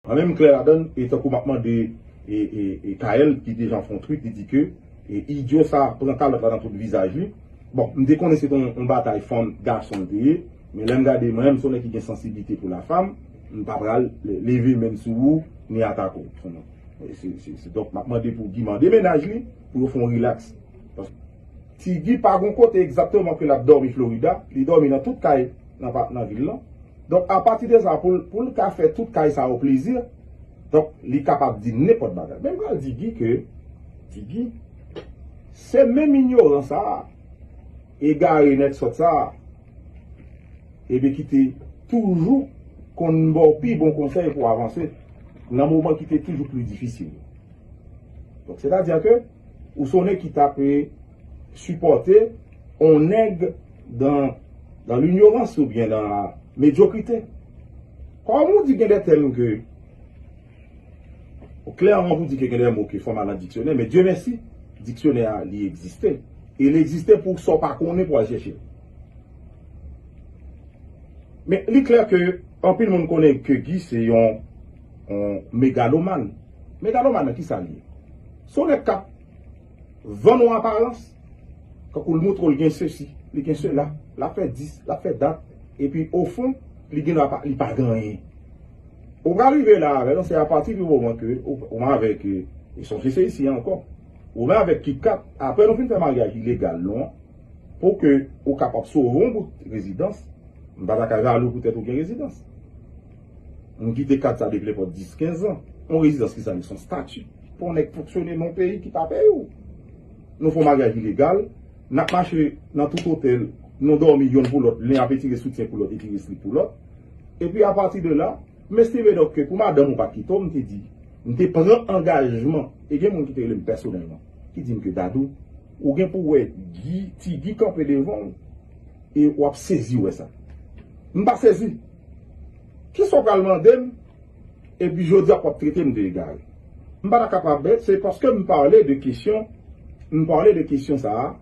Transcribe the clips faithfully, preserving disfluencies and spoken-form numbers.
Mwen menm m klè ladann, e tankou m ap mande e, e, e Kael ki deja fè yon tweet, li di ke e, idyo sa pran kalòt la nan tout vizaj li. Bon, m te konnen se te yon, yon batay fanm gason l te ye, men lè m gade mwen menm, se yon nèg ki gen sansiblite pou lafanm, m pa pral le- leve men m sou ou, ni atake w. Se, se, se, donk, m ap mande pou Guy mande mennaj li, pou yo fè yon rilaks. Paske Ti Guy pa gon kote egzakteman ke l ap dòmi Florida, li dòmi nan tout kay nan, pa- nan vil lan. Donk, apati de sa, pou l- pou l ka fè tout kay sa yo plezi, donk, li kapab di nenpòt bagay. Men m pral di Guy ke, Ti Guy, se menm inyoran sa a, egare nèg sòt sa a, ebyen ki te toujou konn ba w pi bon konsèy pou avanse nan moman ki te toujou pli difisil. Donk, sètadi ke ou se yon nèg ki t ap sipòte yon nèg dans, dans l'ignorance oubyen dans la médiocrité. Kòm ou di gen de tèm ke klèman pou di ke gen de mo ke fò m al nan diksyonè, men Dye mèsi, diksyonè a li egziste. E li egziste pou sa w pa konnen pou al chèche. Men li klè ke anpil moun konnen ke Guy se yon, yon megalomàn. Megalomàn nan kisa li ye? Se yon nèg k ap vann yon aparans, kankou l montre w li gen sesi, li gen sela, l ap fè dis, l ap fè dat, epi ofon, li gen dwa pa- li pa gen anyen. Ou pral rive la avè l, se apati di moman ke ou, ou avèk, e sonje se isi a ankò, ou menm avèk KitKat, apre nou fin fè maryaj ilegal nou an, pou ke ou kapab sove yon bout rezidans, m pa ta ka jalou poutèt ou gen rezidans. M kite kat sa depi nenpòt dis, kenz an. Yon rezidans ki sa li? Se yon stati pou yon nèg fonksyone nan yon peyi ki pa peyi w. Nou fè yon maryaj ilegal, n ap mache nan tout otèl, nou dòmi yonn pou lòt, len ap etire soutyen pou lòt, etire slip pou lòt. Epi apati de la, m estime donk ke pou madanm ou pa t kite w, m te di, m te pran angajman, e gen moun ki te rele m pèsonèlman, ki di m ke Dadou, ou gen pou wè Guy, Ti Guy kanpe devan w, e w ap sezi wè sa. M pa sezi. Kisa w pral mande m, epi jodi a w ap trete m de egare? M pa ta kapab, se paske m pale de kesyon, m pale de kesyon sa a,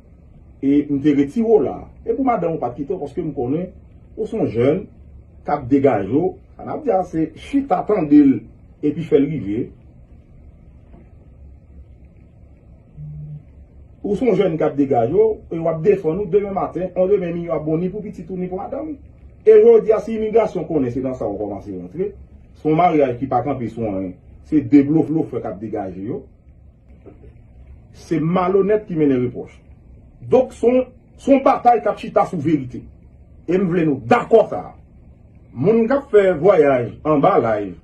e m te retire w la. E pou madanm ou pa t kite w, paske m konnen ou se yon jèn k ap degaje w. Sa n ap di a, se chita tande l epi fè l rive. Ou se yon jèn k ap degaje w, e w ap defann ou demen maten, yon demen miyò ap bon ni pou pitit ou, ni pou madanm ou. E jodi a, si imigrasyon konnen se nan sa w kòmanse rantre, se yon maryaj ki pa kanpe sou anyen, se de bloflofè k ap degaje yo. Se malonèt ki mennen repwòch. Donk, se yon, se yon batay k ap chita sou verite. E m vle nou dakò sa a. Moun k ap fè vwayaj anba live,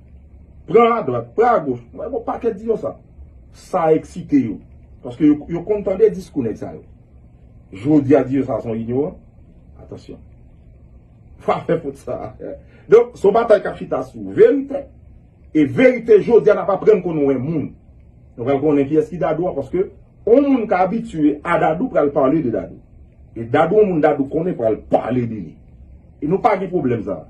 pran adwat, pran agoch, mwen wè yon pakèt di yo sa. Sa eksite yo. Paske yo, yo konn tande diskou nèg sa yo. Jodi a di yo sa se yon inyoran. Atansyon. Pa fè fot sa. Donk, se yon batay k ap chita sou verite. E verite, jodi a, n ap aprann konnen yon moun. Nou pral konnen kiyès ki Dadou a, paske yon moun ka abitye a Dadou pral pale de Dadou. E Dadou, yon moun Dadou konnen pral pale de li. E nou pa gen pwoblèm sa a.